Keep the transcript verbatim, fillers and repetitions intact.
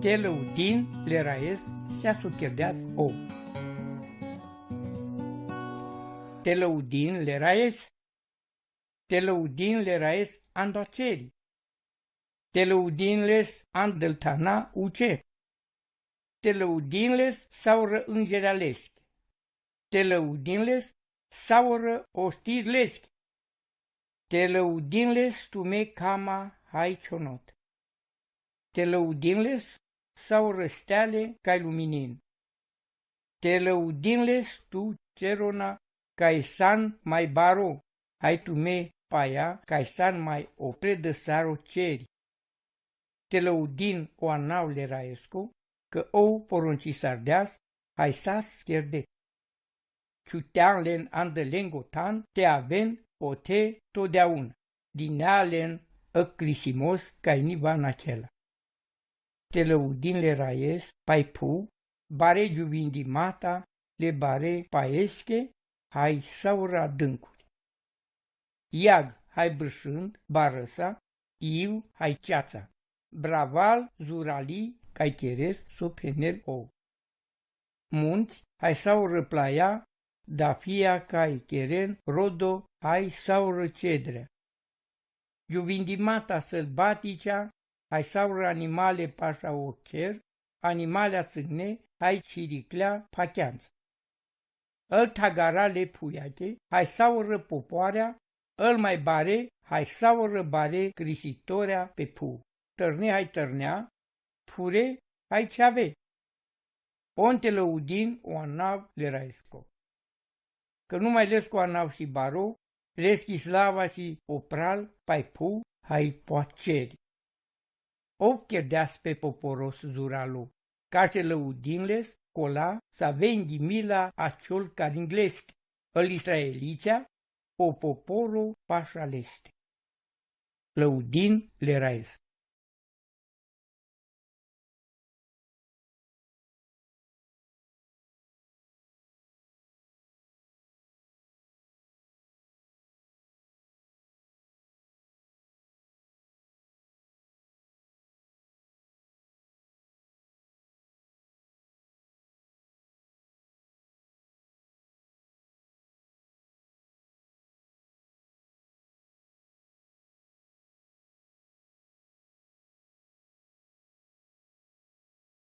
Te lăudin le raes, sea s-u cherdeas ou. Te lăudin le raes, te lăudin le raes ando ceri. Te lăudinles and dăltana uce. Te lăudinles saurã ãngerealeschi. Te lăudinles saurã oštirleschi. Te lăudinles tu me cama hai cionot. Te lăudinles saurã steale cai luminin. Te lăudinles tu cerona cai san mai baro, hai tu me paia cai san mai opredã saro ceri. Te lăudin o anau le raesco, cã ou poronci s-ardeas, hai s-as cherdet. Ciuteanle-n andã lengo tan te aven pote todeauna, dineale-n ãclisimos cai niva nachela. Te lăudin le raes pai phu, bare giuvindimata le bare paesche, hai saurã adãncuri. Iag hai brãshãnd barãsa, iu hai ceatsa. Braval zuralii cai cheres s-u phenel ou. Muntsã hai saurã plaia, dafia cai cheren rodo hai saurã cedrea. Giuvindimata sãlbaticea hai saurã animale paša ocher, animalea tsãne hai ciriclea pacheantsã. Ãl tagara le phuiache hai saurã popoarea, ãl mai bare hai saurã bare crisitoarea pe phu. Tãrne hai tãrnea, phure hai ceave. On te lăudin o anau le raesco. Cã nu mai lescu anau si baro, leschi slava si opral pai phu hai poaceri. Ov cherdeas pe poporos zuralo, ca te lăudinles cola s-avenghi mila aciol cari ngleschi, ãl Israelitsea, o poporo paša leste. Lăudin le raes.